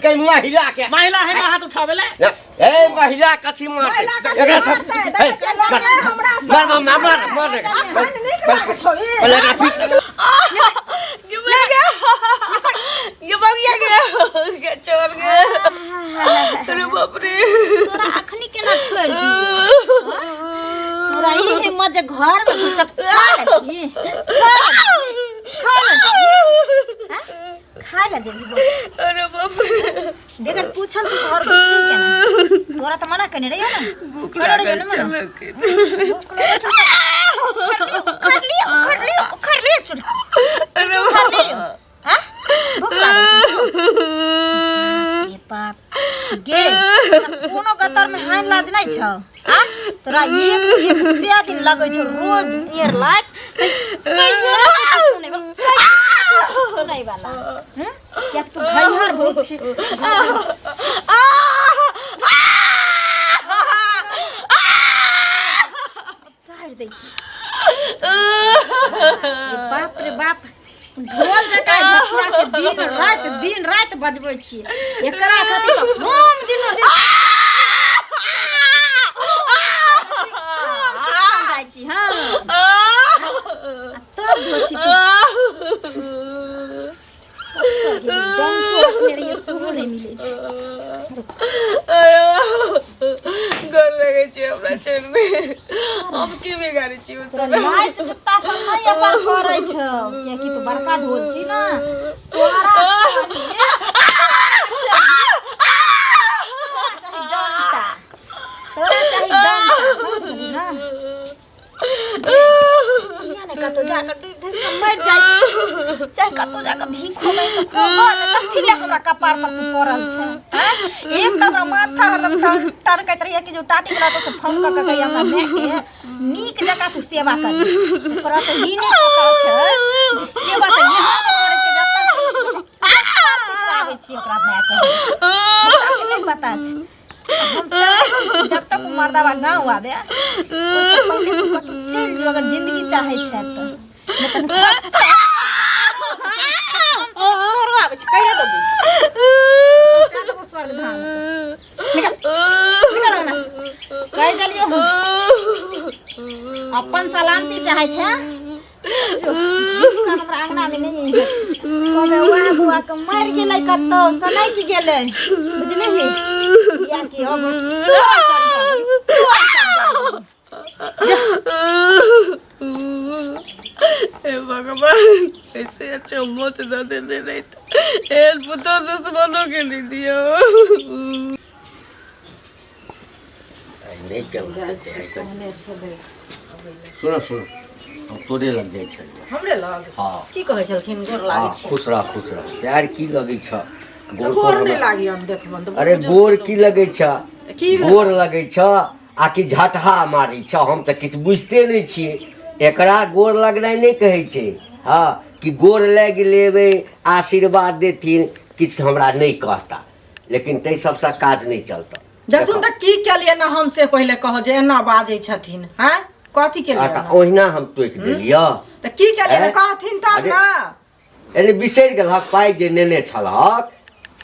के महिला के महिला है ना हाथ उठावे ले ए महिला कथी मारते महिला कथी एकरा मारतै? ए, देखै छियै, मार लोके हमरा से- मार मार मार मार अखन नीक लागै छौ ई। पहिले एकरा पीट ये बगिया के चोर गे अरे बाप रे तोरा अखनी केना छोड़ि दियौ तोरा ई हिम्मत जे घर में घुस कऽ खा लेबही खा लेबही खा लेबही हैं? खा ले जेबही बोल अरे बाप रे बेगर पूछल तू घर घुसबी केना तोरा तऽ मना केने रहियो ने भूख केने रहियो लागल ने मना छल के भूख लगल छौ तऽ उखड़ लियो उखड़ लियो उखड़ लियो चुड़ अरे उखड़ लियो हाँ भूख लागल छौ बाप रे बाप गे तोरा कोनो गतर में हानि लाज नहीं छौ आ तोरा एक एक से दिन लगै छौ रोज नियर लात तैयो सुनै सुनै वाला हम्म? कियाक तू घैहर बहुत छी उतारि दै छी बाप रे बाप ढोल जकाँ घचिया के दिन राति बजबै छी एकरा खातिर तऽ हम दिनो दिन हम सिखल जाइ छी हँ आ तब धो छी तू डंको रखने रहियै सेहो नहि मिलै छै गोर लगै छै हमरा चोर में हम की बिगाड़ै छी तोरा लाइट जुत्ता सब नहि असर करै छौ कियाकि तू बड़का ढोल छी ने तोरा चाही डंटा तोरा चाही डंटा समझ गेली ना किया ने कतौ जाकऽ डूबि धसि कऽ मरि जाइ छी चाहे कतौ जाकऽ भीख खोबै तऽ खोबऽ ने कथी लए हमरा कपार पर तू पड़ल छै आँय? एक तऽ हमरा माथा हरदम टनकैत रहैया कि जो टाटी वाला तो से फोन कऽ कऽ कहिया हमरा मायके नीक जकाँ तू सेवा करी ओकरा तऽ ई नहि पता छै जे सेवा तऽ यहाँ करै छै जतऽ पिछड़ाबै छी ओकरा मायके ओकरा नहि पता छै हम चाहै छी कि जब तक ओ मर्दाबा गाँव आबे ओहिसँ पहिले तू कतहु चलि जो अगर जिंदगी चाहै छै तऽ नहि तऽ तोरो आबै छै कहि देबू पहुँचा देबो स्वर्ग धाम निकल निकल अंगना से। कहि देलियौ हम अपन सलामती चाहै छै हमरा अंगना में नहीं है कहबै वएह बुआ के मरि गेलै कतौ सनकि गेलै बुझलिही किया कि अब तू सड़ गेलही, तू सड़ गेलही। हे भगवान ऐसे अच्छा मौत न देने नहीं तो एहन पुतोह दुश्मनों के नहीं दिया नहि केलहुँ सुन सुन हम तोरे लग जाइ छलियै हमरे लग हँ की कहै छलखिन गोर लागै हँ छी खुश रह खुश रह पैर की लगै छ तऽ गोर नहि लागी हम देखबन तऽ अरे गोर की लगै छ की भेल? गोर लगै छ आ कि झटहा मारै छ हम तऽ किछु बुझिते नहि छियै एकरा गोर लगनाइ नहि कहै छै हँ कि गोर लागि लेबै आशीर्वाद देथिन किछु हमरा नहि कहता लेकिन ताहि सबसँ काज नहि चलतऽ जखन तक की केलियै ना हम से पहिले कहो जे एना बाजै छथिन हैं कथी केलियै आ तऽ ओहिना हम टोकि देलियऽ तऽ की केलियै हैं? कहथिन तब अरे- ना एने बिसरि गेलहक पाइ जे नेने छलहक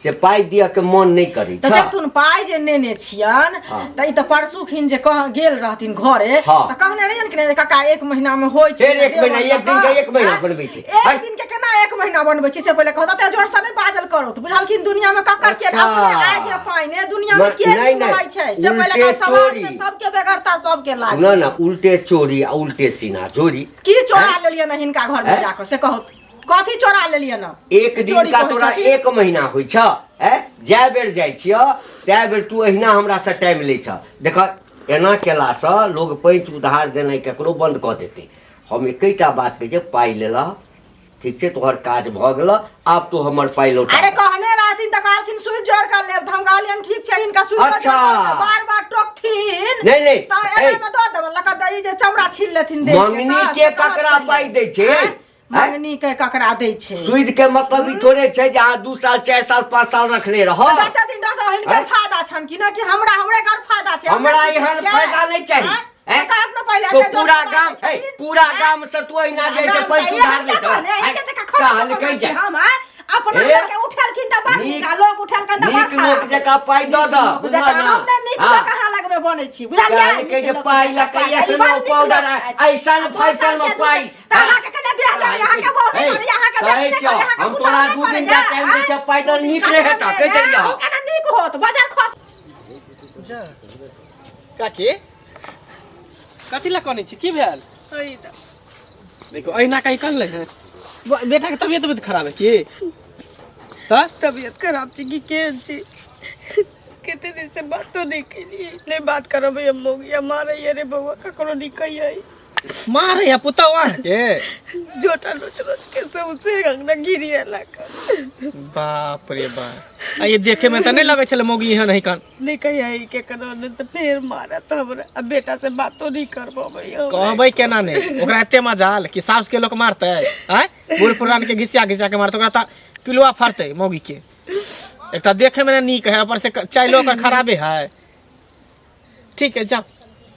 से पाइ दिअ के मन नहि करै तऽ छ देखथुन पाइ जे नेने छियन हँ। तऽ ई तऽ परसुखिन जे कह गेल रहथिन घरे हँ। तऽ कहने रहियन कि नहि काका एक महीना मे होइ छै फेर एक महीना, एक दिन के एक महीना हँ? बनबै छै। एक हँ? दिन के केना एक महीना बनबै छै से पहिले कहू तऽ जोर से नहि बाजल करू तऽ बुझलखिन दुनिया मे ककर के अच्छा। अपने आगे पाइने दुनिया मे के नहि, नहि नहि, होइ छै से पहिले उल्टे कहू समाज मे चोरी। सबके बेगरता सबके लागे सुनऽ ने उल्टे चोरी आ उल्टे सीना चोरी की चोरा लेलियै ने हिनका घर मे हैं? जाकऽ से कहू कथी चोरा लेलियै ने एक दिन चोरी का कहै तोरा छथिन? एक महीना होइ छ ए जाय बेर जाइ छिय तै बेर तू अहिना हमरा से टाइम लै छ देख एना केलासँ लोग पैंच उधार देनाइ ककरो बंद कऽ देतै हम एकेटा बात कहै छियै पाइ लेलह ठीक छै तोहर काज भऽ गेलह आब तू हमर पाइ लौटा अरे कहने रहथिन तऽ कहलखिन सुइ जोड़ कर लेब तऽ हम कहलियनि ठीक छै हिनका सुइ अच्छा। बार बार टोकथिन नहि, नहि, तऽ ए। एना मे दऽ देबनि लऽ कऽ ई जे चमड़ा छील लेथिन देह के, मंगनी तऽ के से कहत ककरा पहिले। पाइ दै छै आँय? आँय? मंगनी के ककरा दै छै सुइद के मतलब ई थोड़े छै जे अहाँ 2 साल 4 साल 5 साल रखने रहब तऽ जते दिन रहतौ हिनकर आँय? फायदा छनि कि ना कि हमरा हमरे घर फायदा छै हमरा की एहन छियै? फायदा नहि चाही आँय? आँय? कहत ने पहिले तो एते जोर पूरा से गाम बाजै है छथिन। पूरा आँय? गाम से तू अहिना जाइ छै गाम पैसा से उधार इहे ले कहने, कऽ इनके तऽ कखनो कहलकै कहै छी जे हम आँय? अपना ए? लोक के उठेलखिन तऽ बड़ नीक नीक- आ लोक उठेलखिन तऽ बड़ नीक लोक खराब। जकाँ पाइ दऽ दऽ नीक लोक बुझलह जकाँ ना? हम नहि नीक हाँ। लोक अहाँ लगमे बनै छी बुझलियै कहलकै जे नीक लोक पाइ जकाँ लऽ के पाइ। ऐसनो ई बड़ नीक पाउडर लोक छथि। ऐसन फैशन में दोसरके पाइ तऽ अहाँके कने देह जरैए, अहाँके बहू नहि करैए, अहाँके कहै बेटी नहि छियौ, करैए, अहाँके हम पुतहु तोरा नहि दू दिन करैए, का टाइम दै छियौ, पाइ दऽ दू नीक दिन नहि का हेतऽ, टाइम कहि दै, देलियौ। अहूँ केना नीक होत बाजार खस काकी कथी लए कनै छी की भेल देखो अहिना कहीं कनलै है बेटाके तबियत उबियत खराब है की तऽ तबियत खराब छै कि केहन छै कते दिन से बातो नहि केलियै नहि बात करबै हम मौगिया मारैया रे बौआ ककरो नहि कहियै मारै है पुतहु अहाँके झोटा नोच नोच के सौंसे अंगना गिरियलक बाप रे बाप आ ये देखे में तऽ नहि लगै छलै मौगी एहन है कन नहि कहियै केकरो नहि तऽ फेर मारत हमरा आ बेटा से बातो नहि करबबै हम कहबै केना नहि ओकरा एते मजाल कि साउस के लोक मारतै आँय बूढ़ पुरान के घिसिया घिसिया के मारतै ओकरा तऽ पिलुआ फड़तै मौगी के एक तऽ देखे में ने नीक है ऊपर से चाइलो ओकर खराबे है ठीक है जाओ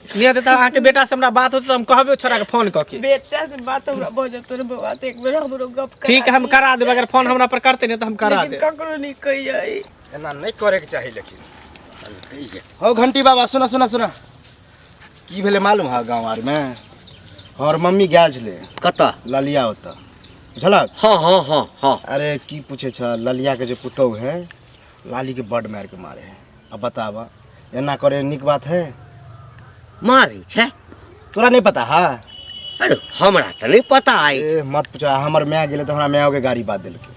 नहि हेतै तऽ अहाँके बेटा से हमरा बात होतै तऽ हम कहबै छोड़ा के फोन कऽ के बेटा से बात हमरा भऽ जेतौ रे बौआ तऽ एक बेर हमरो गप करा ठीक है हम करा देबै अगर फोन हमरा पर करतै नहि तऽ हम करा लेकिन देब ककरो नहि कहियै एना नहि करैके चाही लेकिन हौ घंटी बाबा सुना सुना सुना की भेलै मालूम है गाँव आरमे हमर मम्मी गेल छलै कतऽ ललिया ओतऽ बुझलक हँ हँ हँ हँ अरे की पूछे छ ललिया के जे पुतहु है लाली के बड मार के मारे है अब बताब एना करे नीक बात है मारै छै तोरा नहीं पता है अरे हमरा तऽ नहि पता अछि ए मत पूछा हमर माय गेलै तऽ हमरा माय के गाड़ी बात देलकै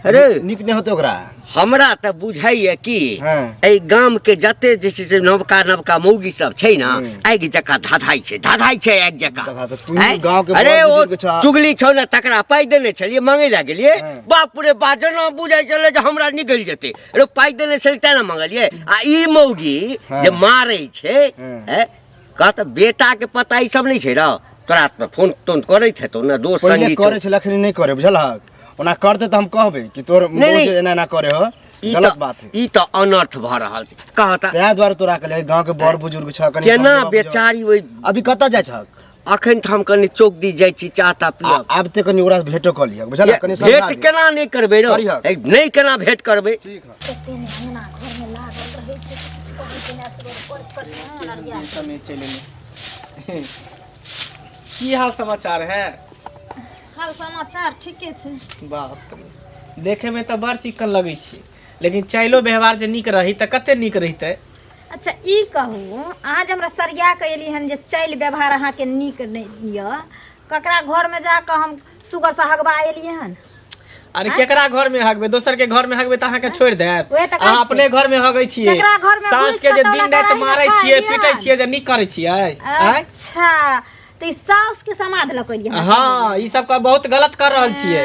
अरे नीक नहि होतै ओकरा हमरा तऽ बुझाइए कि हँ। एहि गाम के जते जे छै से नवका नवका मौगी सब छै ने हम्म। आगि जकाँ धधाइ छै धधाइ छै आगि जकाँ धधा तऽ तू आँय? गाँव के अरे बड़ ओ बुजुर्ग छह। चुगली छौ ने तकरा पाइ देने छलियै मांगै लए गेलियै हँ। बाप रे बा जेना बुझाइ छलै जे हमरा निकलि जेतै अरे पाइ देने छलियै तेँ ने मांगलियै आ ई मौगी हँ। जे मारै छै हँ। ऐं, कह तऽ बेटाके पता ई सब नहि छै रौ तोरा तऽ फोन तोन करैत हेतौ ने दोस्त पहिले संगी छौ। करे छलै अखनी नहि करे बुझलहक ओना करते तऽ हम कहबै कि तोर नहीं, नहीं। बहू से एना एना करे हो ई गलत तऽ बात है ई तऽ अनर्थ भऽ रहल छै कह तऽ तैं दुआरे तोरा कहलियै गाँव के बड़ बुजुर्ग छह कनि केना समझेबा बुझेबा। बेचारी ओहि अभी कतऽ जाइ छहक अखन तऽ हम कनि चौक दिस जाइ छी चाह ताह पियब आब ते कनि ओकरा से भेंटो कऽ लिहक बुझलहक कनि समझा भेंट दिहक। केना नहि करबै रौ करिहक। ए, नहि केना भेंट करबै ठीक है कते ने अंगना घरमे लागल रहै छै कहै छै ने असगर कर कर मोन अरिया समय चलि एलै। की हाल समाचार है हाल समाचार ठीके छै बाप रे देखे में तऽ बड़ चिकन लगै छी लेकिन चाइलो व्यवहार जे नीक रही तऽ कते नीक रहितै अच्छा ई कहू अहाँ जे हमरा सरिया कऽ एली हन जे चालि व्यवहार अहाँके नीक नहि यऽ ककरा घरमे जाकऽ हम सुगरसँ हगबा एलियै हन अरे केकरा घर में हगबै दोसर के घर में हगबै तऽ अहाँके छोड़ि देत वएह तऽ कहै अहाँ छी। अपने घर में हगै छियै केकरा घरमे साउस के घुसि जे कऽ दिन तौला राति कराही मारै मे छियै खाइ पीटै हन। छियै जे नीक करै छियै आँय अच्छा तऽ ई साउसके समाध लऽ कऽ एलियै हन। हँ ई सब बहुत गलत कर रहल छियै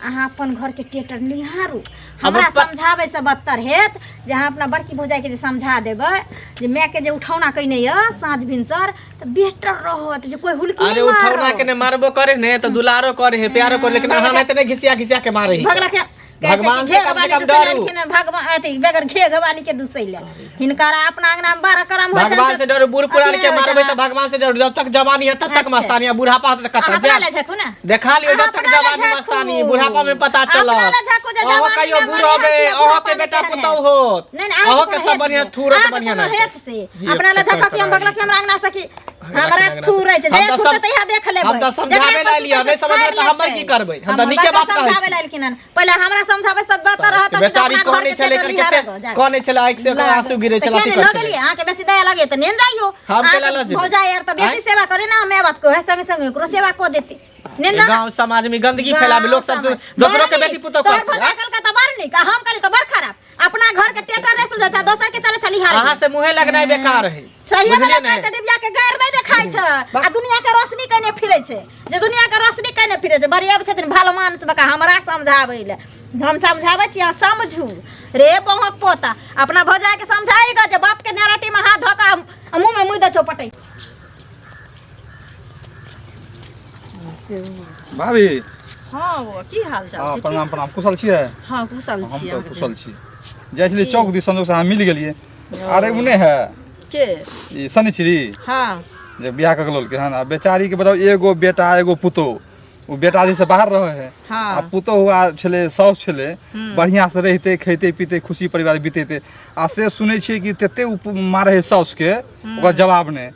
अहाँ अपन घरके टेटर निहारू हमरा समझाबै से बदतर हेत जे अहाँ अपना बड़की भौजाइके जे समझा देबै जे मायके जे उठौना कयने यऽ साँझ भिनसर तऽ बेटर रहत जे कोइ हुलकी अरे नहि उठौना के मारत ने मारबो करे ने तऽ दुलारो करे है प्यारो करे लेकिन अहाँ नहि घिसिया घिसिया के मारे ही भगला के कहै छै कि भगवान से घेघ कम से वाली कम दुसै डरू लेलखिन हन, भगवान अथी बगैर घेघ वाली के दुसै ले हिनकर अपना अंगना में बारह करम होइ भगवान से डरू बूढ़ पुरान अथी के होइ मारबै छनि। तऽ भगवान से डरू जब तक जवानी है तब तक अच्छा। मस्तानी है बुढ़ापा होतै तऽ अहाँ कतऽ अपना जायब ले झकू ने देखा लियौ जब अहाँ तक अपना ले जवानी मस्तानी झकू। बुढ़ापा में पता अपना चलत ले झकू जे अहाँ जवानी कहियो में बूढ़ मरिया होबै छियै, अहाँ के बुढ़ापा में बेटा केहन पुतहु हैत? होत नहीं नहीं अहाँ के सब बढ़िया थूरत अहाँके बढ़िया कोनो नहीं हेत से अपना ले झकू कि हम बगल के हमरा अंगना से कि हमरा अंगना से। थूरै छै हम जे तऽ थूरतै सब- तहिया देख लेबै हम तऽ समझाबै जकरा लए एलियै, नहि समझबै तऽ हमर की करबै? हम तऽ नीके बात कहै छी। समझाबै लए एलखिन हन पहिले हमरा समझाबै सब बात रहत कि बेचारी अपना कहने घरके छलै टेटर एकर निहारऽ कते जाए। कहने छलै आँखि से ओकर आंसू गिरै छलै अथी लऽ करै छलै गेलियै अहाँके बेसी दया लगे तऽ नेन जाइयो हम केला लऽ जेबै? भौजाइ आर तऽ बेसी आँय? सेवा करे ना माय बाप के वएह संगे संगे ओकरो सेवा कऽ देती नेन जा गांव समाज में गंदगी फैलावे लोग सब दोसरों के बेटी पुतोह तोहर करतै भौजाइ कहलकै तऽ बड़ नीक आ हम कहली तऽ बड़ खराब अपना घर के टेटर नहीं सुझै छै दोसर के चले छली हार अहाँ से मुँहे लगनाइ बेकार है सही बुझलियै वाला ने कहै छै डिबिया के गैर नहीं देखाइ छै आ दुनिया के रोशनी कने फिरै छै जे दुनिया के रोशनी कने फिरै छै बड़ी आबै छथिन भलमान से बका हमरा समझाबै ले हम समझाबै छी अहाँ समझू रे बहुक पोता अपना भौजाइ के समझाएगा जे बाप के नेराटी में हाथ धऽ कऽ आ मुँह में मुँह दे चौपटै भाभी हँ बौआ की हाल चाल हँ छै प्रणाम प्रणाम कुशल छियै हँ कुशल हम छी तऽ अहाँके कुशल छी जाइ छलियै चौक दिस संजोग से अहाँ मिल गेलियै अरे ओ नहि है के ई शनिचरी हँ जे बियाह कऽ के लौलकै हन आ बेचारीके बताउ एगो बेटा एगो पुतोह ओ बेटा जे से बाहर रहै है हँ। आ पुतोहु आ छलै साउस छलै बढ़िआँ से रहितै खैतै पीतै खुशी परिवार बितेतै आ से सुनै छियै कि तते ओ मारै है साउसके ओकर जवाब नहि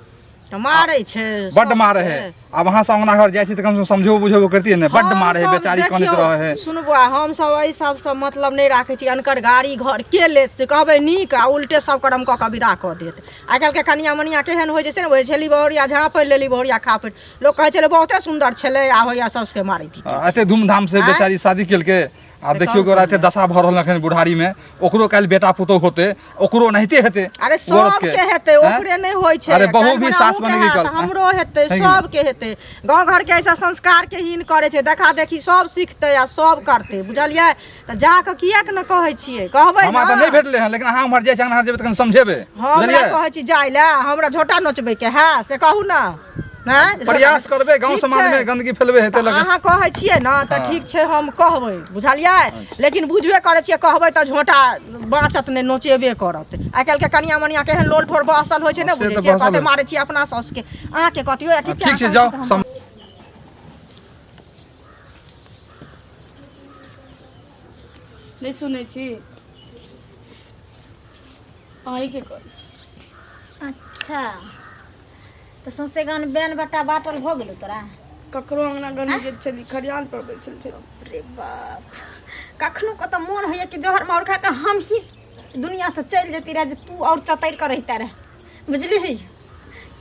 तऽ मारै छै बड्ड मारै है आब अहाँ सब अंगना घर जाइ छी तऽ कम से कम समझेबो बुझेबो करतियै ने बड्ड मारै है हमसब बेचारी कनैत देखियौ, रहै है सुनू बौआ हमसब एहि सबसँ मतलब नहि राखै छी अनकर गाड़ी घर के लेत से कहबै नीक आ उल्टे सब करम कऽ कऽ विदा कऽ देत आइ काल्हिके कनिया मनिया केहन होइ छै से ने होइ छली बहुरिया झाँपि लेली बहुरिया खापड़ि लोक कहै छलै बहुते सुन्दर छलै आ होइया साउसके मारै पीटै एते धूमधाम से बेचारी शादी केलकै आ देखियौ ओकरा एते दशा भऽ रहल एखन बुढ़ारी में ओकरो काल्हि बेटा पुतोहु होतै ओकरो ओनाहिते हेतै अरे औरत के। सबके हेतै हैं? ओकरे नहि होइ छै अरे बहु काल्हि भी हमरा सास अहूँके बनेगी हैत, कल हमरो हेतै है कि नहि? सबके हेतै गाँव घरके ऐसा संस्कारके हीन करै छै देखा देखी सब सीखतै आ सब करतै बुझलियै तऽ जाकऽ किएक ने कहै छियै कहबै हमरा तऽ ने नहि भेटलै हन लेकिन अहाँ उम्हर जाइ छी अंगना जेबै तऽ कनि समझेबै हमरा बुझलियै कहै छी जाय लए हमरा झोटा नोचबैके है से कहू ने हैं? प्रयास करबै गाँव ठीक समाज छै। में गंदगी फैलबै हेतै तऽ लेकिन अहाँ कहै छियै ने तऽ हँ। ठीक छै हम कहबै बुझलियै लेकिन बुझबे करै छियै कहबै तऽ झोटा बाँचत नहि नोचेबे करत आइ काल्हिके कनिया मनिया केहन लोल ठोर बहसल होइ छै ने से बुझै तऽ छियै बहसल कहतै होइ। मारै छियै अपना साउसके अहाँके कथियो ठीक छै ठीक छै अहाँ जाउ कहै छी तऽ हम नहि सुनै छी अहीँके कहै अच्छा तऽ सौंसे गान बैन बट्टा बाटल भऽ गेलौ तोरा ककरो अंगना घर नहि गेल छली खरियान पर बैसल छली रे बाप कखनो कऽ तऽ मोन होइए कि जहर माहुर खा कऽ हम ही दुनियासँ चलि जैती रहए जे तू आओर चतरि कऽ रहिता रहे बुझलिही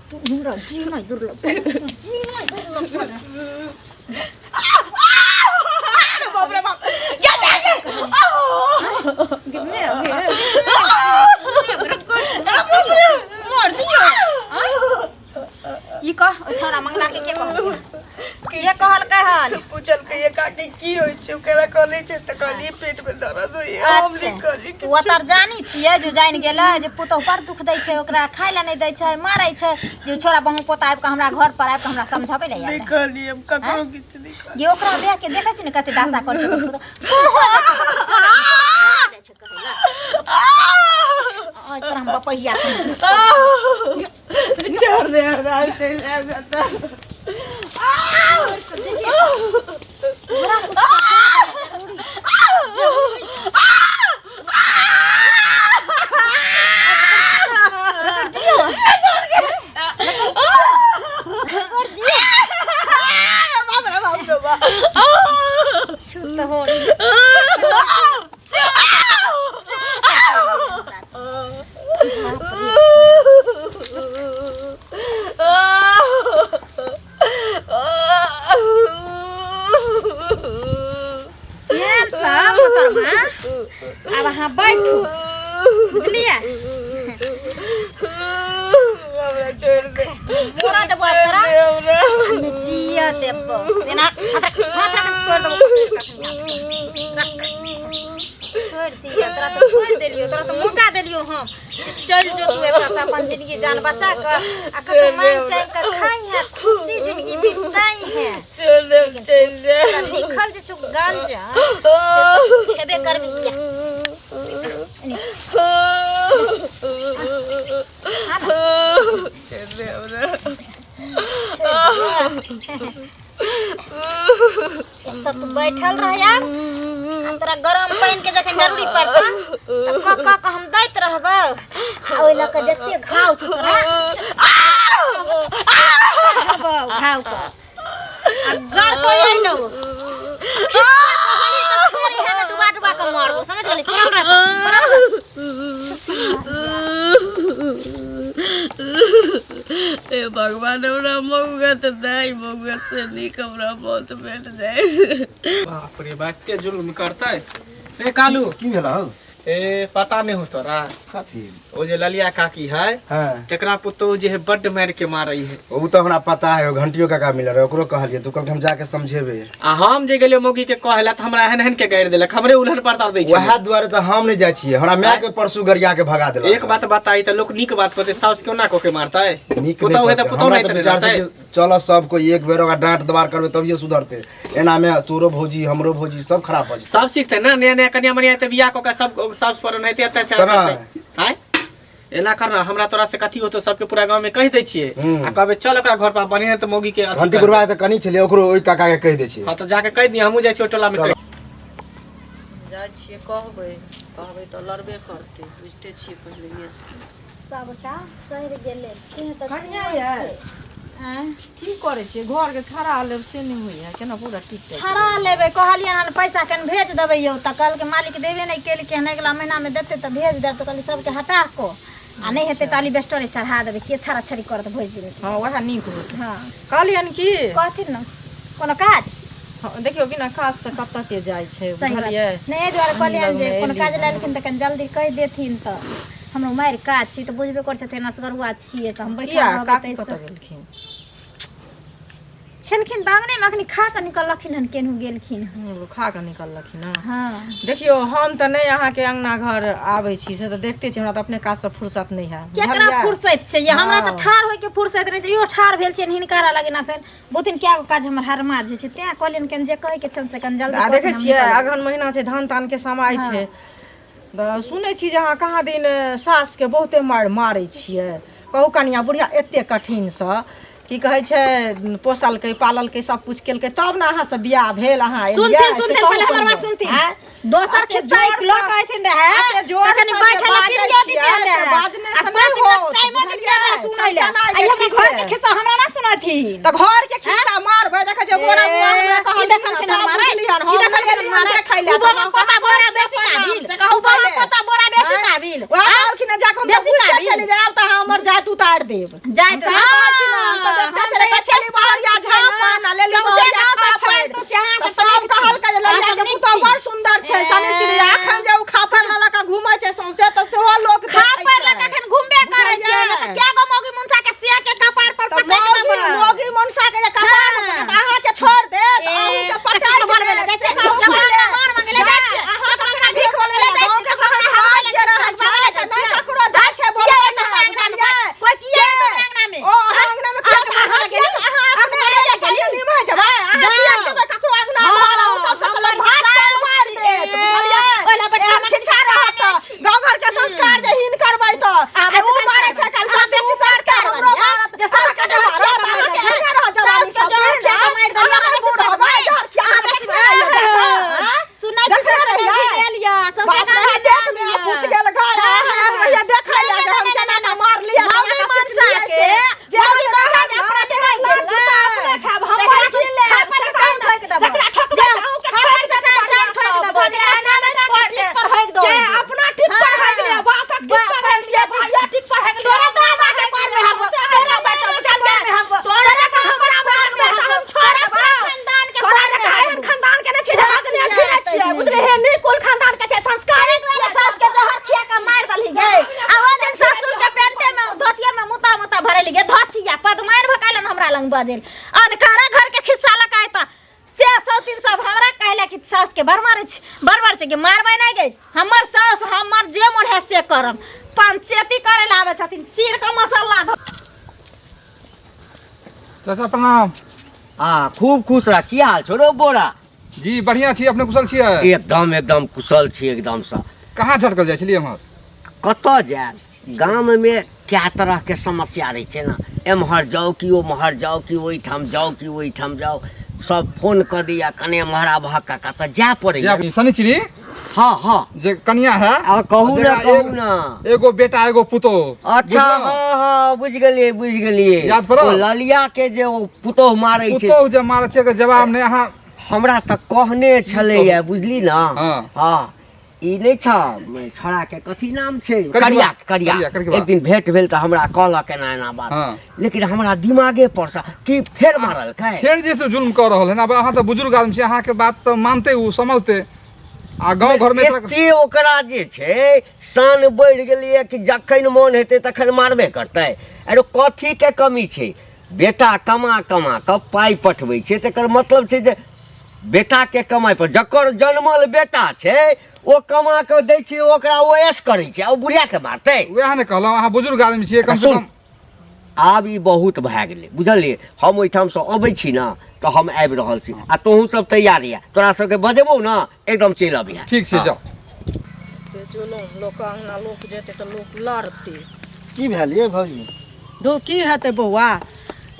तू हमरा जीना दुर्लभ जीना दुर्लभ भऽ गेल। बाप रे बाप क्या मार दियो ई कह ओ छौड़ा मंगला के के कहलकै के कहलकै हन पूछलकै ये काकी की होइ छै ओकरा कहले छै तऽ कहलियै पेट मे दर्द होइए हम अच्छा नहि कहली ओ तर जानी छियै जो जानि गेलै जे पुतहु पर दुख दै छै ओकरा खाय लए नहि दै छै मारै छै जे छोरा बहु पोता आबि कऽ हमरा घर पर आबि कऽ हमरा समझाबै लए नहि आयल कहली हम ककरो किछु नहि कहली ये ओकरा बियाह के देखै छी ने कते दासा करै छै ओकर पुतहु। जाइ छै कहै लए। आइ तोरा हम बपहिया समझै। छोड़ दे हमरा चलि आयब एतऽ। छूत हो चैन से मोहतरमा आब अहाँ बैठू बुझलियै हमरा छोड़ दे मोरा देबो आब तोरा हमरा हमे जिया देबो एना हाथ रख हाथ रख तोड़ देबो रख छोड़ दिया तोरा तो छोड़ देलियो तोरा तो मौका देलियो हम चल जो तू एकरा से अपन जिंदगी जान बचा कर आ कतौ मांग चांग कर खाई है खुशी जिंदगी बिताई है छोड़ दे चलि जा तोरा लिखल जे छौ गांजा खेबे करबी किया छोड़ दे हमरा एतऽ तू बैठल रह यार आ तोरा गरम पानि के जखन जरूरी पड़तौ तऽ कऽ कऽ कऽ हम दैत रहबौ आ ओहि लऽ कऽ जते घाव छौ तोरा रहबौ घाव के आ गर कोई अइलौ डुबा डुबा कऽ मारबो समझ गेली पड़ल रह पड़ल रह। हे भगवान हमरा मौगा तऽ नहि मौगा से नीक हमरा मौत भेट जाय बाप रे बाप एते जुल्म करतै रे कालू की भेल हौ ए पता नहीं हो तोरा कथी ओ जे ललिया काकी है हाँ तेकरा पुतोहु जे है बड्ड मारि के मारै है ओ तऽ हमरा पता है ओ घंटियो काका मिलल रहे ओकरो कहलियै तू कहलकै हम जाके समझेबै आ हम जे गेलियै मौगी के कहै लए तऽ हमरा एहन एहन के गारि देलक हमरे उलहन परतार दै छै वएह दुआरे तऽ हम नहि जाइ छियै हमरा माय के परसू गरिया के भगा देलक एक बात बताई तऽ लोक नीक बात कहतै साउस केना कऽ के मारतै नीक नहि पुतोहु है तऽ कहतै। पुतोहु हमरा नहि तऽ तऽ विचार छै रहतै कि चल सब कोई एक बेर ओकरा डांट दबार करबै तभिए सुधरतै एना मे तोरो भौजी हमरो भौजी सब खराब भऽ जेतै सब सीखतै ने नया नया कनिया मनिया तऽ बियाह कऽ के सब साउस पर ओनाहिते अत्याचार तब करतै आँय एना कर ना हमरा तोरा से कथी होतो सबके पूरा गांव में कहि दै छियै हम्म। आ कहबै चल ओकरा घर पर बढ़िया तऽ मौगी के अथी घंटी करबै। बुढ़वा तऽ कनी छलै ओकरो ओहि काका के कहि दै छियै हँ तऽ जाके कहि दियै हमहूँ जाइ छियै ओहि टोला में चल। जाइ छियै कहबै कहबै तऽ लड़बे करतै बुझिते छियै पहिलैएसँ सबटा सड़ि गेलै तें तऽ कनिया छुअल यै। छै। आँय? की करै छियै घरके छड़ा लेब से नहि होइए केना पूरा टिक टाइट छड़ा लेबै कहलियै हन पैसा कनि भेज देबै यौ तऽ कहलकै मालिक देबे नहि केलकै हन अगिला महीनामे देतै तऽ भेज देब तऽ कहलियै सबके हटा कऽ आ नहि हेतै तऽ अलिबेस्टरे चढ़ा देबै के छड़ा छड़ी करत भरि जिनगी हँ उएह नीक होत हँ कहलियनि की कहथिन ने कोनो काज हँ, देखियौ बिना काज से कतऽ के जाइ छै सही बात बुझलियै नहि एहि दुआरे कहलियनि जे लगमे कोनो एली काज हन। लेलखिन तऽ कनि जल्दी कहि देथिन तऽ हमरो मारि काज छी तऽ बुझबे करै छथिन असगरुआ छियै तऽ हम बैठल किया रहबै काकी ताहिसँ कतऽ गेलखिन छलखिन तऽ अङ्गनेमे अखनी खा कऽ निकललखिन हन केनहु गेलखिन हन खा कऽ निकललखिन हँ हँ देखियौ हम तऽ नहि अहाँके अङ्गना घर आबै छी से तऽ देखते छी हमरा तऽ अपने काजसँ फुर्सत नहि है केकरा बुझलियै? फुर्सत छै ये हमरा तऽ हँ। ठाढ़ होइके फुर्सत नहि छै इहो ठाढ़ भेल छियनि हिनकारा लगिन एखन बहुतिन कए गो काज हमर हरमाज होइ छै तैं कहलियनि कनि जे कहैके छनि से कनि जल्दी आ कहथिन देखै हम छियै निकलबै। अगहन महीना छै धान तानके समय हँ। छै तऽ सुनै छी जे अहाँ कहाँ दिन सासके बहुते मारि मारै छियै कहू कनिया बुढ़िया एते कठिनसँ की कहै छै पोसलकै पाललकै सब कुछ केलकै तब ने अहाँसँ बियाह भेल अहाँ एलियै सुनथिन से सुनथिन कहू पहिले हमर बात कनिया। सुनथिन आँय? दोसर एते खिस्सा एक जोरसँ- लऽ कऽ अयथिन रहए एते जोरसँ तखन जे बैठे लए बाजै पीढ़ियो छियै, दितियन से रहए बाजने आ से पाँच नहि मिनट होत, टाइमो दितियन रहए बुझलियै? सुनै लए चनचना आ ई जाइ हमरा छी घर के से। खिस्सा हमरा ना सुनथिन तऽ घर के खिस्सा मारबै देखै छियै बोरा बुआ हमरा की कहलखिन देखलखिन तब हमारा बुझलियन की हम देखलखिन नहि हमारा देखै लए उ तऽ बड़ा हम पोता कहाँ बोरा जाइ बेसी छियै काबिल से कहू उ बड़ा पहिले। पोता बोरा बेसी आँय? काबिल वएह कहलखिन जे जाकऽ हम तऽ बेसी बुझिते काबिल। छलियै जे आब तऽ अहाँ हमर जाति उतारि देब जाइत हम कहाँ कहै छी ने, हम तऽ देखते छलियै, कहै छलियै, बहरिया झाँपन आ लेली सौंसे बहरिया गाँव से खापड़। फालतू छै, अहाँ तऽ सब सब नीक छी। कहलकै जे अहाँ ललिया सब के नीक पुतोहु छी। बड़ सुन्दर छै शनिचरी अखन जे ओ खापड़ लऽ लऽ कऽ घूमै छै सौंसे तऽ सेहो लोक खा देखै पर लऽ छै। कऽ एखन घुमबे करै छियै बुझलियै? ने तऽ कए गो मौगी मुनसा के सिया के कपार पर तऽ पटकि मौगी देबै मौगी मनसा के जे कपार हाँ। पर तऽ अहाँके छोड़ देत ए, अहूँके तऽ पटकि की बनबै लए देत जाइ से छियै? कहू केकरो पहिले। अंगना मार मांगे लए जाइ छियै? अहाँ केकरो ककरा अंगना भीख भीख मांगे लए मांगे लए गाँव के जाइ छियै? सहज केकरो अंगना हाथ जे रहै जाइ छै छियै? तऽ नहि ककरो जाइ छै किया बोलबै एतऽ ने हमरा अंगना मे? बुझलियै कोइ किया एतऽ हमरा अंगना मे? ओ अहाँ अंगना मे किया अहाँके अहाँ मार किया गेली? अहाँ अपने अहाँके मार गेली गेली? निभै जेबै अहाँ जाउ। किया जेबै ककरो अंगना हाँ, घर ओ सब से हमर भात साउस मार देत छियै। बुझलियै ओहि लए बैठा एहन मने छिछा रहत छिछा तऽ गाँव घर के संस्कार जे हीन करबै तऽ अहाँ आ ओ बेसी मारै संस्कार छै काल्हि अहाँ से बेसी ओ मारतै संस्कार हमरो वाली, मारत जे साउस के अहाँके जहर मारत खिया कऽ मारि अहाँके देलक। एहने रहत जवानी साउस के सब जहर दिन खिया कऽ मारि देलक। अहाँ अहाँ बूढ़ बेसी होबै करबै। जहर खिया अहाँ कऽ बेसी बेसी भए जायत करबै। सुनै छी देखने ससुर रहियै? के लिअ ससुर बाप के रे, पेट में लिअ। फूट गेल गाय अहाँ आयल रहियै देखै लए जे हम केना केना मारलियै मौगी केना केना मनसा पिटलियै के, से। जे मौगी हम मनसा जे रहब अपना ने, निभाइ लाल गेल। जूता अपने खायब, हमर जकरा की लेब? खापर से से कहू चाउर ने, ठोकि देबो। जकरा ठोकबै से अहूँके खापर ठोकि से देत चाउर बढ़िआँ ठोकि सँ, देबो। बुझलियै? जकरा एना नहि सामने छोड़ टीप देब। पर होइक दो। के अपना टीप पर हाँ। होइक लिअ, बापक टीप पर होइक लिअ, भाइयो टीप पर होइक लिअ, तोरा दादा के होइक पर लिअ, में हगबो, सौंसे तोरा होइक दादा लिअ, के पर में हगबो, तोरा जकाँ हमरा भागबै तऽ हम छोड़ देबौ। खानदान के तोरा पर में जकाँ एहन हगबो। खानदान के नहि छै जे भागने फिरै छियै, बुझलियै? हे नीक कुल खानदान के छै, संस्कारी दुआरे छियै। सास के जहर खिया के मारि देलही गे आ ओ दिन ससुर के पेंटे में धोतिया में मुता मुता भरेली गे धोतिया पदमाइन भकालन हमरा लंग बजेल अनकारा घर के खिस्सा लकायता से सौ तीन सब हमरा कहले कि सास के बड़ मारै छै बड़ मारै छै कि मारबै नहि गे हमर सास हमर जे मन है से करम पंचायती करे ला आबै छथिन चीर के मसाला चाचा प्रणाम आ खूब खुश रह की हाल छौ रौ बोरा जी बढ़िआँ छी अपने कुशल छियै एकदम एकदम कुशल छी एकदमसँ कहाँ झटकल जाइ छलियै एम्हर कतऽ जायब गाममे कए तरहके समस्या रहै छै ने एम्हर जाउ कि ओम्हर जाउ कि ओहिठाम जाउ कि ओहिठाम जाउ सब फोन कऽ दैया कने एम्हर आबहक काका तऽ जाय पड़ैया शनिचरी हँ हँ जे कनिया है आ कहू ने जेकरा कहू ने एगो बेटा एगो पुतोह अच्छा हँ हँ बुझि गेलियै बुझि गेलियै याद पड़ल? ओ ललिया के जे ओ पुतोह मारै छै पुतोह जे मारै छै एकर जवाब नहि अहाँ हमरा तऽ कहने छलैया बुझली ने हँ। हँ ई नहि छ छौड़ाके कथी नाम छै करिया, करिया करिया करिया, करिया। एक दिन भेंट भेल तऽ हमरा कहलक एना एना बात हँ। लेकिन हमरा दिमागे पर से कि फेर मारलकै फेर जे से जुल्म कऽ रहल है ने अब अहाँ तऽ बुजुर्ग आदमी छी अहाँके बात तऽ मानते ओ समझते आ गाँव घरमे एते ओकरा जे छै शान बढ़ि गेलैए कि जखन मोन हेतै तखन मारबे करतै अरे कथीके कमी छै बेटा कमा कमा कऽ पाइ पठबै छै तकर मतलब छै जे बेटाके कमाइ पर जकर जनमल बेटा छै ओ कमा कऽ दै छै ओकरा ओ ऐश करै छै आ ओ बुढ़ियाके मारतै वएह ने कहलहुँ अहाँ बुजुर्ग आदमी छियै कम से सुन कम आब ई बहुत भए गेलै बुझलियै हम ओहिठामसँ अबै छी ने तऽ हम आबि रहल छी आ तोहूँ सब तैयार यऽ तोरा सबके बजेबौ ने एकदम चलि अबिहे ठीक छै जाउ जुलुम लोक अङ्गना लोक जेतै तऽ लोक लड़तै की भेल ये भौजी? धू की हेतै बौआ,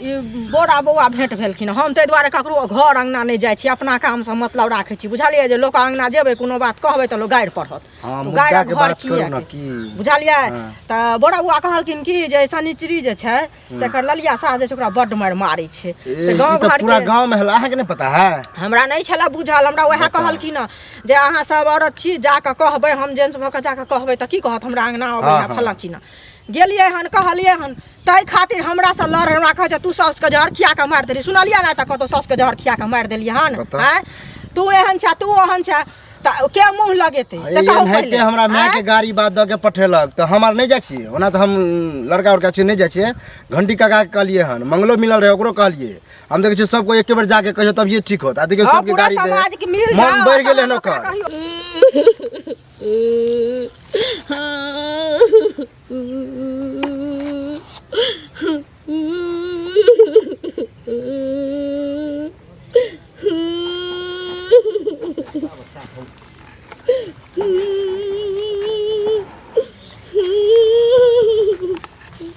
ई बोरा बौआ भेंट भेलखिन। हम ताहि दुआरे ककरो घर अङ्गना नहि जाइ छी, अपना कामसँ मतलब राखै छी, बुझलियै? जे लोक अङ्गना जेबै कोनो बात कहबै तऽ लोक गारि पढ़त। हाँ, तऽ मुद्दा गारि के घर बात किया करू ना के? की। बुझलियै? हाँ। तऽ बोरा बौआ कहलखिन कि जे शनिचरी जे छै से एकर ललिया सास जे छै ओकरा बड्ड मारि मारै छै। ए, से ई गाँव तऽ घर पूरा के गांव में हल्ला, अहाँके नहीं पता है? हमरा नहि छलए बुझल। हमरा उएह कहलखिन हँ जे अहाँ सब औरत छी, जाकऽ कहबै। हम जेंट्स भऽ कऽ जाकऽ कहबै तऽ की कहत, हमरा अङ्गना अबै हाँ, है हाँ। फलाँ चिन्ना। गेलियै हन, कहलियै हन, ताहि खातिर हमरासँ लड़। हमरा कहै छै तू साउसके जहर खिया कऽ मारि देली। सुनलियै ने तऽ कतहु साउसके जहर खिया कऽ मारि देलियै हन? बताउ। आँय, तू एहन छै, तू ओहन छै, तऽ के मुँह लगेतै से कहू एनाहिते पहिले। हमरा माय के आँय? गाड़ी बात दऽ के पठेलक तऽ हम आर नहि जाइ छियै। ओना तऽ हम लड़का उड़का छियै, नहि जाइ छियै। घंटी काका के कहलियै हन, मंगलो मिलल रहै ओकरो कहलियै। हम देखै छियै सबको एके बेर जाके कहियो तभिए ठीक होत। आ देखियौ हँ, सबके पूरा गाड़ी दे समाज के मिल मन जाओ, बढ़ि गेलै हन तहन ओकरा ओकर। कहियौ।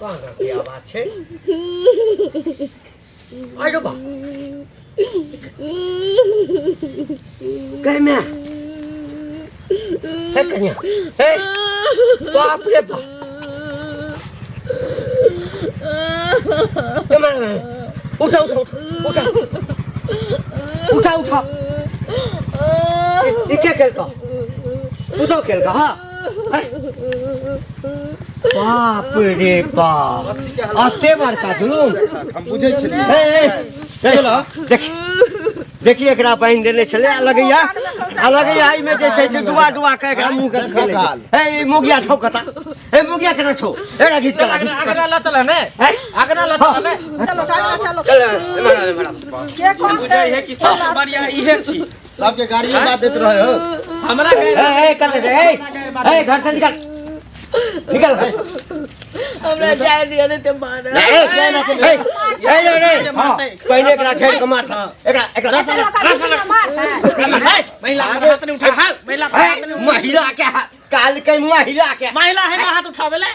कहाँ के आवाज छै? आइ बा कह हे कन्या, हे बाप रे बाप! ए मारे मारे, उठा उठा उठा उठा उठा उठा। ई के केलका? उठो, केलका? हाँ, बाप रे बाप, अते बड़का जुलूम! हम बुझै छलियै। ए, ए, ए, देख देखिए, एकरा बान्हि देने छलै आ लगैया एहिमे जे छै से डुबा डुबा के एकरा मुँह के देने छै। हे, ई मुगिया छौ कता? हे मुगिया केना छौ? एकरा घीच के ला, घीच के। अगना लऽ चल ने। हे? अगना लऽ चल ने। चलो चलो चलो। चल, एम्हर आब, एम्हर आब। के कहतै? बुझै है कि सबसे बढ़िया इहे छी। सबके गाड़ी बात दैत रहे हो। हमरा ए ए, कतऽ छै? ए ए, घर से निकल, निकल। हमरा जाय दिअ ने ते मारा। ए ए ए ए ए, हाँ, पहिले एकरा घेर के मार एकरा, एकरा। महिला पर हाथ नहीं उठा, महिला पर हाथ नहीं उठा। महिला के हाथ काल के महिला के महिला है ना हाथ उठावे ले।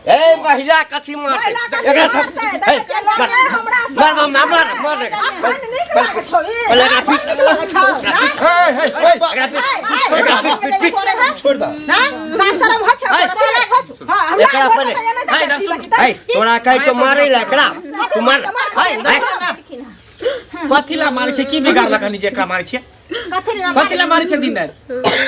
ए महिला कथी मारतै एकरा? ए, मार मार मार मार मार एकरा। पहिले एकरा पीट, एकरा पीट, एकरा पीट, पीट पीट। छोड़ दऽ। एकरा पहिले। ए, तोरा कहै छौ मारै ला एकरा, तू मार। ए, कथी ला मारै छै? की बिगाड़लक हन जे एकरा मारै छै? कथी ला? कथी ला मारै छै दिन राति?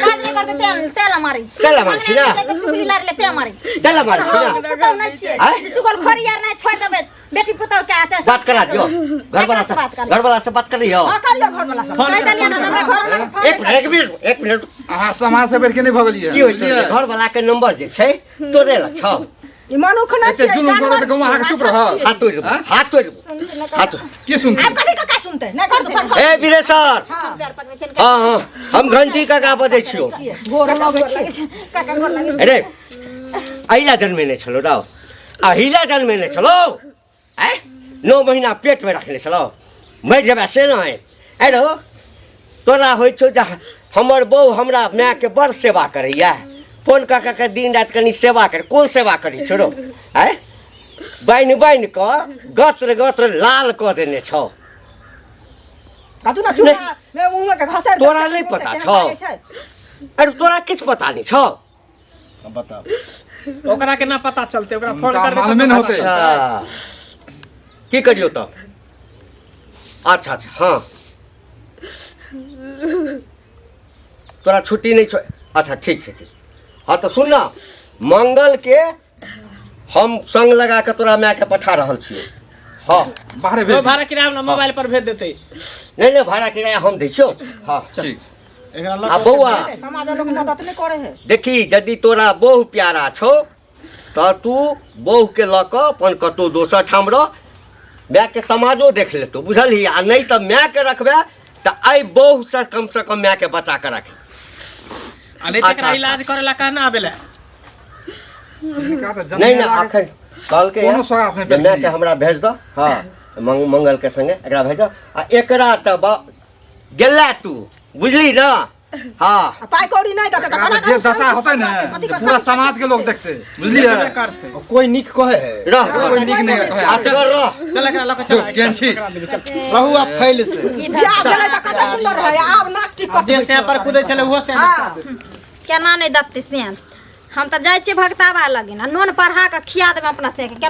काज नहि करतै ते ला मारै छी। तें ला मारै छी ना? चुगली लार ले ते मारै छी। तें ला मारै छी ना? पुतहु नहि छियै आँय? जे चुगल खोरी आर नहि छोड़ि देबै बेटी पुतहु के आचा। बात करा दियो घरवाला से। बात कर। घरवाला से बात कर लियो। कहि देलियै ने हमरा घर वाला के फोन। एक मिनट, एक मिनट, एक मिनट। अहाँ समाज से बैठ के नहि भऽ गेलियै? की होइ छै? घरवाला के नंबर जे छै तोरे लग छौ? ई मनुख नहि एते छियै, जुलुम जानवर करत गाँव अहाँके चुप रहत? हाथ तोड़ि देबो, हाथ तोड़ि देबो, हाथ तोड़ि। की सुनतै? आब कथी कका सुनतै? नहि कर दो। ए वीरेश्वर, हाँ हाँ, हम घंटी काका बजै छियौ। गोर लगै छै। काका, गोर लगै। अरे, अहिला जन्मेने छलौ रौ, अहिला जन्मेने छलौ? आँय, 9 महीना पेटमे रखने छलौ, मरि जेबै से नहि? आइ रौ, तोरा होइ छौ जे हमर बहू हमरा मायके बड़ सेवा करैया, फोन कऽ कऽ के दिन राति कनि सेवा कर। कोन सेवा करै छौ रौ? आँय, बान्हि बान्हि कऽ गत्र गत्र लाल कऽ देने छौ। कतू ना चूड़ा मे मुँह में के घसर। तोरा नहि पता छौ? अरे, तोरा किछु पता नहि छौ? बताउ। ओकरा के ना पता चलते, ओकरा फोन कर दे। मालूमे नहि होतै। अच्छा, की करियौ तऽ? अच्छा अच्छा, हाँ, तोरा छुट्टी नहि छौ? अच्छा, ठीक छै, ठीक। हाँ, तऽ सुन न, मंगल के हम संग लगा कऽ तोरा मायके पठा रहल छियौ। हाँ। बाहरे भेज। भाड़ा किराया हमरा मोबाइल पर भेज देतै। नहि नहि, भाड़ा किराया हम दै छियौ। हाँ। ठीक। एकरा लऽ आ बौआ, समाज लोक मदद नहि करे है। देखी, यदि तोरा बहु प्यारा छौ तऽ तू बहुके लऽ कऽ अपन कतहु दोसर ठाम रह, मायके समाजो देख लेतौ, बुझलही? आ नहि तऽ मायके रखबै तऽ एहि बहुसँ कमसँ कम मायके बचा कऽ राखी। आ नहि तऽ अच्छा, एकरा अच्छा, इलाज करे ला कहना आबे ला। हिनका तऽ नहि जन्मे नहि, लागल- अखन कहलकै कोनो सौगात नहि जे मायके भेटलै। हमरा भेज दऽ। हाँ, मंगलके संगे एकरा भेज दऽ। आ एकरा तऽ गेला तू, बुझली ने? हँ आ पाइ कौड़ी नहि देतै तऽ एकरा कोना जे दशा होतै ने कथी जे पूरा समाज के लोग देखते बुझलियै करतै कोई नीक कहे है रह कोई नीक नहि कहै। असगर रह चल एकरा लऽ कऽ चल केहन छी? रहू आप फैल से बियाह भेलै तऽ कते सुन्दर रहै आब नाक टिकट जे सैं पर कुदै छलै ओहो सैं हँ केना नहि दपतै से हम तऽ जाइ छियै भगताबा लगिन आ नोन पढ़ा कऽ खिया देबै अपना से केना।